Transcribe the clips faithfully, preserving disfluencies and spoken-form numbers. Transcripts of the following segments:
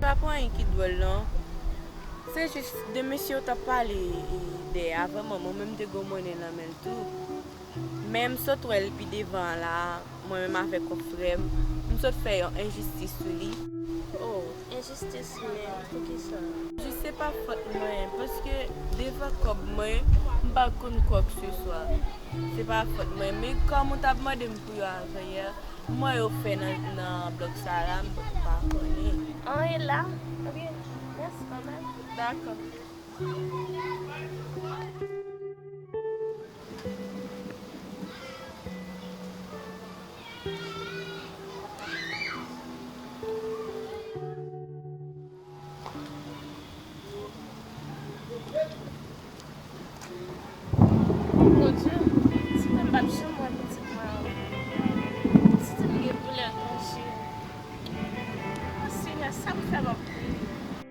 Pa pou anyen ki dwòl, non. Se jis de mesye yo t ap pale, e, dèyè a, vrèman, mwen menm m te gen yon monnen nan men l tou. Men m sot wè l pi devan la, mwen menm avèk yon frè m, m sot fè yon enjistis sou li. Oh, enjistis, men poukisa? Jis se pa fòt mwen, paske devan kòb mwen, m pa konn kwakeseswa. Se pa fòt mwen, men kòm ou t ap mande m pou yo avanyè, m wè yo fè nan, nan blòk sa la, m pa konnen. An, e la? Ok, mèsi kanmenm. Dakò. Bondye, si mwen pa t janm wè pitit mwen an, pitit mwen gen doulè nan je. Ah, Senyè, sa m fè m ap kriye?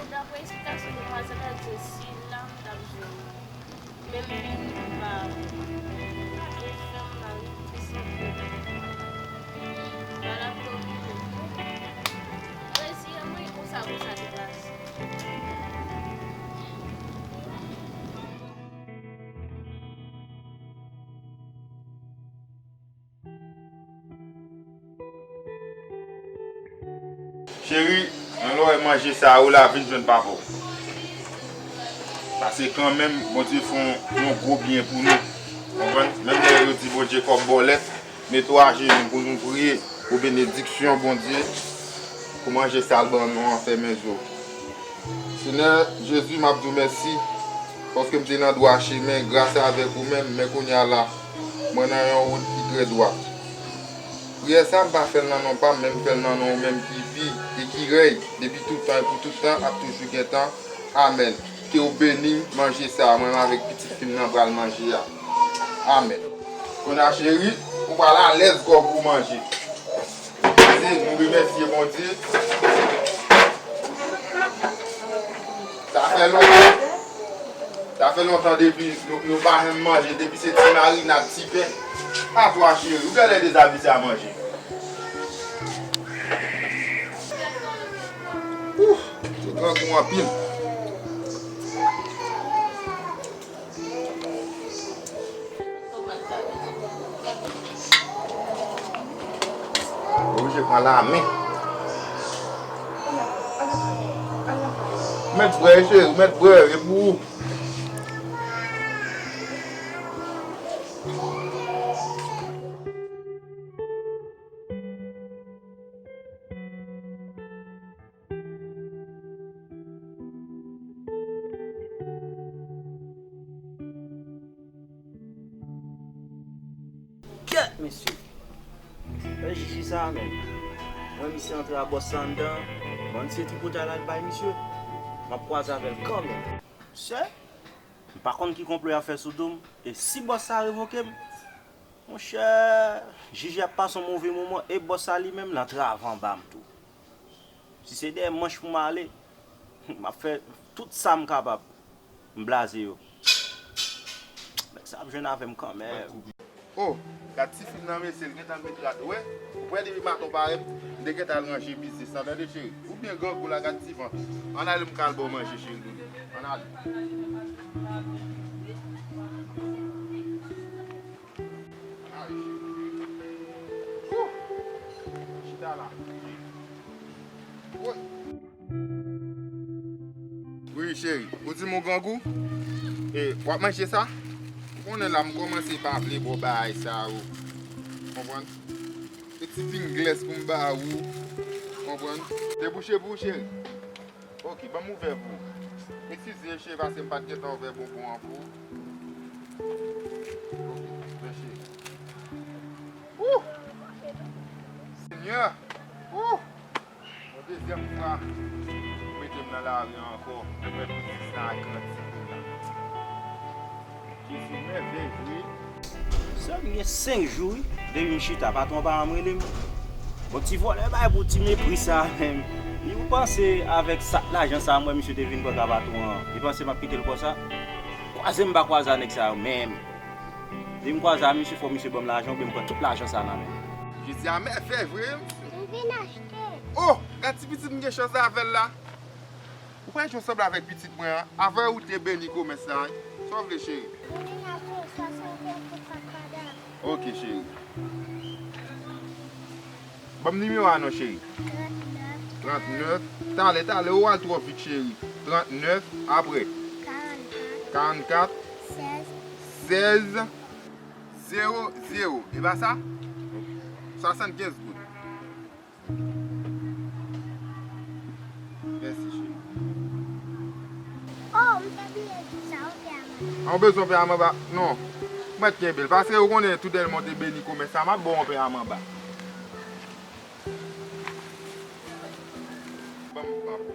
Daprè esplikasyon demwazèl la, Jesi la, m t ap jwenn. Men m pa, li fè m mal, li sanble. Bagay la tòmante m. Reziye m wi, konsa, konsa te pase. Cheri, nan lè w wè manje sa a, ou la vin jwenn papa w. Paske kanmenm, Bondye fè yon, yon gwo byen pou nou. Konprann? Menm lè yo di Bondye kòm bòlèt, mete w ajenou pou nou priye pou benediksyon Bondye, pou manje sa l ban nou an fèmen zo. Senyè Jezi, m ap di w mèsi, paske m te nan dwa chemen, gras avèk ou menm, men kounye a la, mwen nan yon wout ki trè dwat. Priyè sa a, m pa fè l nan non pa m, men m fè l nan non ou menm ki vi e ki rèy depi tout tan e pou tout tan, ap toujou gen tan. Amèn. Ke w beni manje sa a, mwen menm avèk pitit fi m nan pral manje a. Amèn. Kounye a, cheri, ou pral alèz kò pou w manje. Se nou remèsye Bondye. Sa fè lontan. Sa fè lontan depi nou, nou pa janm manje, depi se ti marinad, ti pen. A twa, cheri, ou genlè dezabitye a manje. Ouf, se grangou anpil. Oblije pran lamen. Mèt bwè, cheri, mèt bwè, e pou ou. Kèt, mesye! Gade Jiji sa a menm. Mwen, misye antre a bòs sa anndan, bann se tripotay la l bay misye. M ap kwaze avè l kanmenm. Mesye, m pa konn ki konplo y ap fè sou do m, e si bòs sa a revoke m, monchè, Jiji ap pase yon move moman, e bòs sa li menm, l antre anba m tou. Si se dèyè manch pou m ale, m ap fè tout sa m kapab. M blaze yo. Nèg sa ap jwenn avè m kanmenm. Oh, gad ti fi m nan mesye, l gentan met rad, ou wè? Ou wè depi maten w parèt, m te gentan al ranje biznis lan, tande cheri. Ou byen grangou la, gad ti vant. Ann ale m ka al ba w manje cheri doudou. Ann ale. Ann ale cheri. Ouh! Chita la. Woy! Wi, cheri. Ou di m ou grangou? E, w ap manje sa? Ou konnen la, m kòmanse pa vle bò bagay sa yo. Konprann? E ti Pringles pou m ba ou. Konprann? Debouche pou ou, cheri. Ok, ban m ouvè pou ou. Eskize, cheri, paske m pa t gentan ouvè bonbon an pou ou. Ok, mèsi. Ouh! Senyè! Ouh! Yon dezyèm fwa, ou mete m nan lari ankò. Mwen biznis la a grandi pou la. Jezi mèvèy vre. Sèl m gen senk jou wi, depi m chita, patwon pa janm rele m. Bon, ti vòlè bay pou ti mepri sa a menm. Li ou panse avèk sak lajan sa a, m wè misye te vin pran ka patwon an. Li panse m ap kite l konsa? Kwaze m pa kwaze a nèg sa yo menm. Depi m kwaze a misye, fò misye ban m lajan oubyen m pran tout lajan sa a nan men l. Jezi a mèvèy vre. M vin achte. Oh, gad ti pitit m gen chans avè l la. Frè Jho sanble avèk pitit mwen an. Avè ou te beni komès la, wi. Sa w vle, cheri? Mwen vin achte swasannkenz pou kat madanm. Ok, cheri. Ban m nimewo a non, cheri. Trannèf. Trannèf. Talè, talè, ou al twò vit, cheri. Trannèf, apre? Karannkat. Karannkat. Sèz. Sèz. Zewo, zewo. E pa sa? Swasannkenz goud. Mèsi, cheri. Oh, m te bliye di sa, yon pen a manba. An, ou bezwen yon pen a manba? Non. Mwen kenbe l. Paske ou konnen, tou dènye mwen te beni komès la, m ap ba w yon pen a manba. Ban m, ban m.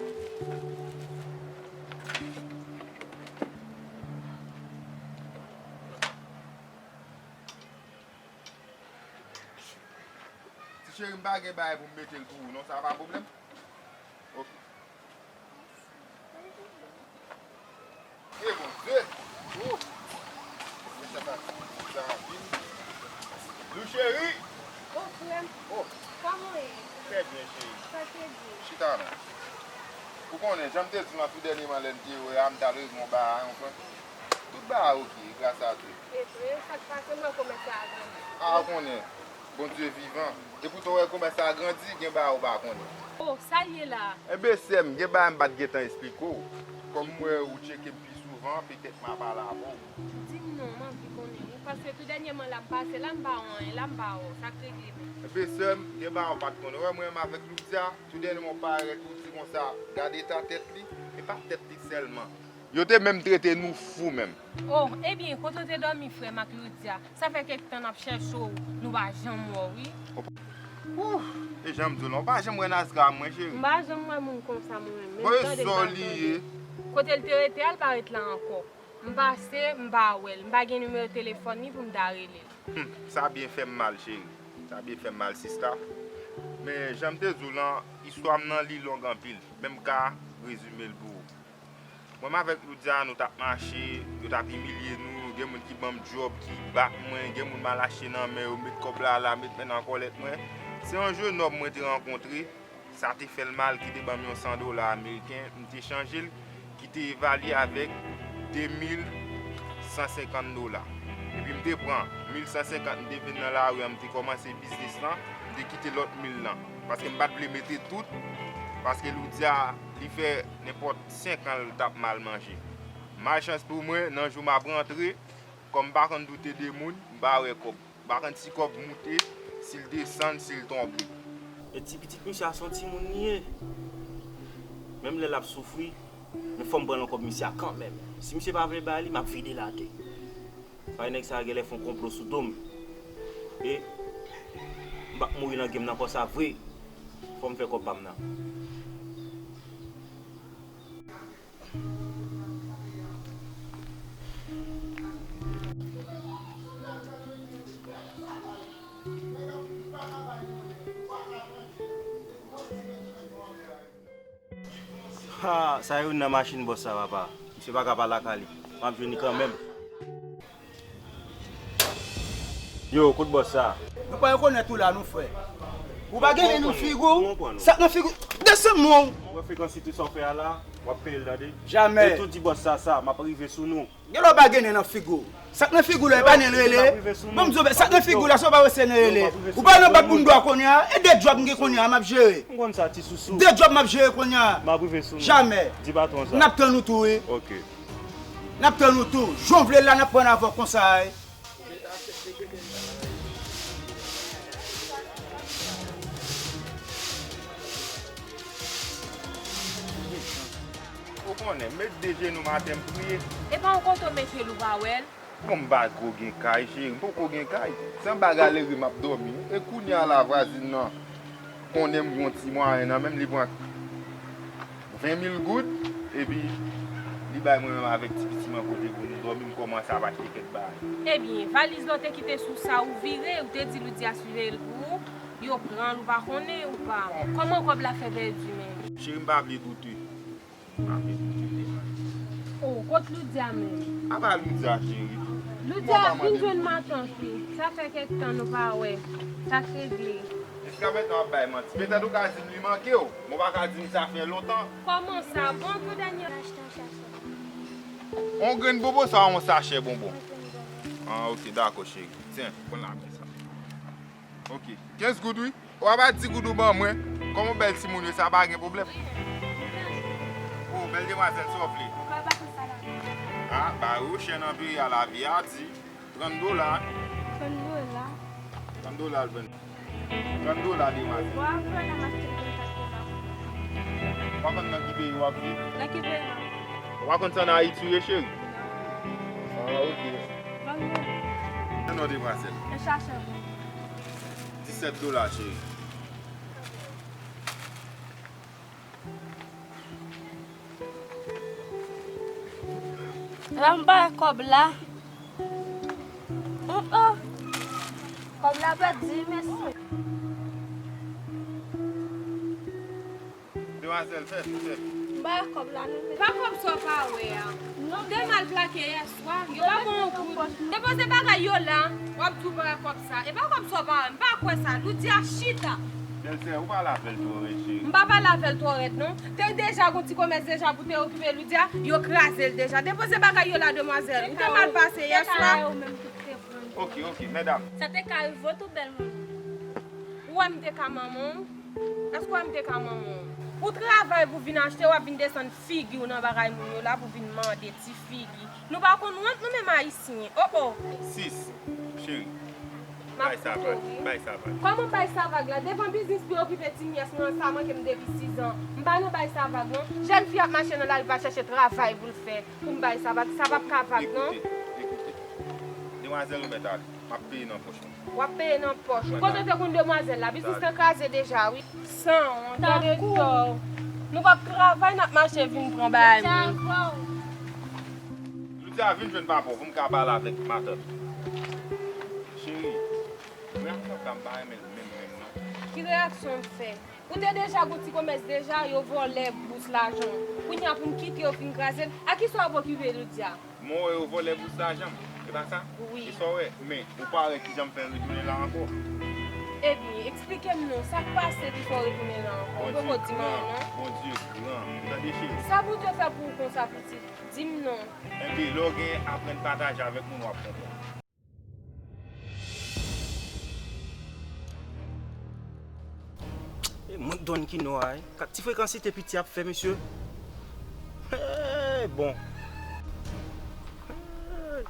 Ti cheri, m pa gen bagay pou m mete l pou ou non, sa pa pwoblèm? Ok. E Bondye! Ou! Mesye sa, sa rapid. Lou cheri! Oh, frè m. Oh! Kòman w ye? Trè byen, cheri. Sa te di. Chita non. Ou konnen, jan m te di w lan tou dènyèman lè n te wè a, m t al regle yon bagay, yon frè. Tout bagay oke, gras a Dye. E vre, sa k pase, m wè komès la a grandi. A, ou konnen, Bondye vivan. Epi tou wè komès la a grandi, gen bagay ou pa konnen. Oh, sa l ye la? Enben, sè m, gen bagay m pa t gentan esplike w. Kòm m wè ou tcheke m pi souvan, petèt m a pale avè w. Di m non, m anvi konnen wi, paske tou dènyèman la m pase la, m pa wè anyen, la m pa wè w, sa k regle menm? Enben, sè m, gen bagay ou pa t konnen. Ou wè mwen menm avèk Loudia, tou dènyèman w parèt, ou di konsa, gade eta tèt li, e pa tèt li sèlman. Yo te menm trete nou fou menm. Oh, ebyen, kote w te dòmi, frè m ak Loudia? Sa fè kèk tan n ap chèche w, nou pa janm wè w, wi. Ouh, e jan m di w lan, ou pa janm wè Nazra mwen, cheri. M pa janm wè moun konsa mwen menm. Bon, e sa w li ye? Kote l te rete a, l pa ret la ankò. M pase, m pa wè l. M pa gen nimewo telefòn li pou m ta rele l. Hmm, sa byen fè m mal, cheri. Sa byen fè m mal, sista. Men, jan m te di w lan, istwa m nan li long anpil. Men m ka rezime l pou ou. Mwen menm avèk Loudia, nou t ap mache, yo t ap imilye nou, gen moun ki ban m djòb, ki bat mwen, gen moun m al achte nan men yo, met kòb la la, met men nan kòlèt mwen. Se yon jennòm mwen te rankontre, sa te fè l mal, ki te ban m yon san dola ameriken, m te chanje l, ki te evalye avèk de mil san senkant dola. Epi m te pran mil san senkant, m te vin nan lari a, m te kòmanse biznis lan, m te kite lòt mil lan. Paske m pa t vle mete tout, paske Loudia, li fè nenpòt senk an l t ap mal manje. Malchans pou mwen, nan jou m ap rantre, kòm m pa konn doute de moun, m pa wè kòb. M pa konn si kòb moute, si l desann, si l tonbe. E ti pitit misye a se yon timoun li ye. Menm lè l ap soufri, men fò m pran nan kòb misye a kanmenm. Si misye pa vle bay li, m ap vide l atè. Paske nèg sa a genlè fè yon konplo sou do m. E m p ap mouri nan game nan konsa vre. Fò m fè kòb pa m nan. Ha, sa youn nan machin bòs sa, papa. Misye pa ka pa lakay li. M ap jwenn li kanmenm. Yo, kot bòs sa? Nou pa rekonèt ou la non, frè. Ou pa gen nen nan figi w? Sa k nan figi w? Desann non. Ou wè frekans tout sa w fè a la, w ap peye l, tande. Jamè. E tou di bòs sa sa, m ap rive sou nou. Gen lè w pa gen nen nan figi w. Sa k nan figi w la, e pa nen l rele. Ban m di w, sa k nan figi w la, se w pa wè se nen rele. Ou pa nan bat moun dwa kounye a, e de djòb m gen kounye a, m ap jere. M konn sa, ti sousou. De djòb m ap jere kounye a. M ap rive sou nou. Jamè. Di patwon sa. N ap tann ou tou, wi. Ok. N ap tann ou tou. Jan w vle l la, n ap pran avè w konsa, wi. Ou konnen, met de jenou m atè m priye. E pa yon kote w mete l ou pa wè l? Bon, m pa ko gen kay, cheri, m poko gen kay. Se anba galri m ap dòmi. E kounye a la, vwazin nan konnen m gen yon ti mwayen nan men m, li pran ven mil goud, epi li bay mwen menm avèk ti piti m an kote pou nou dòmi, m kòmanse ap achte kèk bagay. Ebyen, valiz la w te kite sou sa, ou vire, ou te di Loudia siveye l pou ou, yo pran l, ou pa konnen, ou pa. Kòman kòb la fè pèdi menm? Cheri, m pa vle doute. M pa vle doute de sa. Oh, kot Loudia menm? Apa Loudia, cheri? Loudia vin jwenn matant li. Sa fè kèk tan nou pa wè. Sa k regle? Ka mèt w ap bay manti. Petèt ou ka di m li manke w, men w pa ka di m sa fè lontan. Kòman sa? Bon, pou dènye. Achte yon sachè. On grenn bonbon sa, on sachè bonbon? Ah, ok, dakò, cheri. Tyen, pran la men sa. Ok, kenz goud wi. Ou ap di goud ou ban mwen. Kòman bèl timoun yo, sa pa gen pwoblèm. Oh, bèl demwazèl, sa w vle? Ah, ba yo chè nan peyi a, lavi a di. Trant dola. Trant dola. Trant dola l vann. Trant dola demwazèl. Bon, apre nan mache l kontak yo la. W pa konn nan ki peyi w ap viv? Nan ki peyi m ap viv? Ou pa konn si ann Ayiti ou ye, cheri? Non. Ah, ok. Vann mwen. Nan non demwazèl. E chache mwen. Disèt dola, cheri. Epa m pa wè kòb la. Oh, oh. Kòb la pèdi, mesye. Demwazèl, fè, fè. M pa wè kòb la non. Pa kòb sa w pa wè a. Ou te mal plake yè swa. Yo pa ba w kout. Depoze bagay yo la. W ap di w pa wè kòb sa. E pa kòb sa w pa wè. M pa kwè sa. Loudya chita. Bèlsè, ou pale avè l twò rèd, cheri. M pa pale avè l twò rèd non. Te deja gon ti komès deja pou te okipe Loudya, yo kraze l deja. Depoze bagay yo la demwazèl. Ou te mal pase yè swa. Ok, ok, medam. Sa te ka rive w tou bèl moun. Ou wè m te ka manman w? Èske w wè m te ka manman w? Ou travay pou vin achte, w ap vin desann figi w nan bagay moun yo la pou vin mande ti figi. Nou pa konn wont nou menm ayisyen. Oh oh. Sis, cheri. Bay sa vag, bay sa vag. Kòman bay sa vag la? Devan biznis pou yo okipe ti nyès mwen an sa manke m depi sizan. M pa nan bay sa vag non. Jèn fi ap mache nan lari pa chèche travay pou l fè pou m bay sa vag. Sa p ap ka vag non. Ekoute, ekoute. Demwazèl ou mèt ale. M ap peye nan pòch mwen. W ap peye nan pòch ou. Kote w te konn demwazèl la? Biznis lan kraze deja wi. Sanwont, gade dò. Nou p ap travay, n ap mache vin pran bagay moun. Loudya, vin jwenn papa w pou m ka pale avèk matant ou. Cheri, reyaksyon sa m pa renmen l menm menm non. Ki reyaksyon m fè? Ou te deja gon ti komès deja, yo vòlè bous lajan w. Kounye a pou m kite yo fin kraze l, a kisa w ap okipe Loudya? Mwen wè yo vòlè bous lajan m, e pa sa? Wi. E sa w wè? Men, ou pa wè kijan m fè retounen la ankò? Ebyen, eksplike m non, sa k pase ki fè w retounen la ankò? Ou poko di m anyen non? Bondye gran, Bondye gran, ou tande cheri? Sa Bondye fè pou ou konsa pitit? Di m non. Enben, lè w genyen aprann pataje avèk moun, w ap konprann. E mwen k donn kino a wi. Kat ti frekansite piti ap fè mesye. Hey, bon. Hey.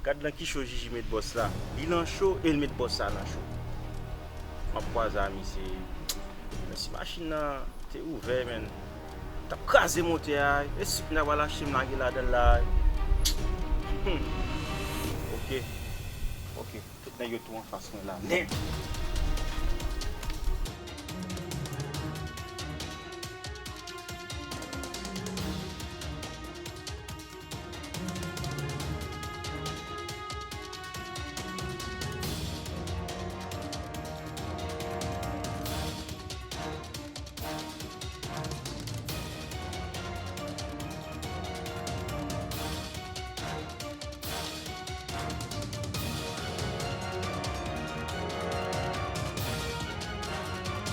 Gad nan ki cho Jiji met bòs la. Li nan cho e l met bòs la nan cho. M ap kwaze a misye. Men si machin nan te ouvè, menn. T ap kraze motè a. E sik m ta pral achte m lage ladan l la. Hmm. Ok. Ok. Tout nèg yo tou anfas mwen la nèt.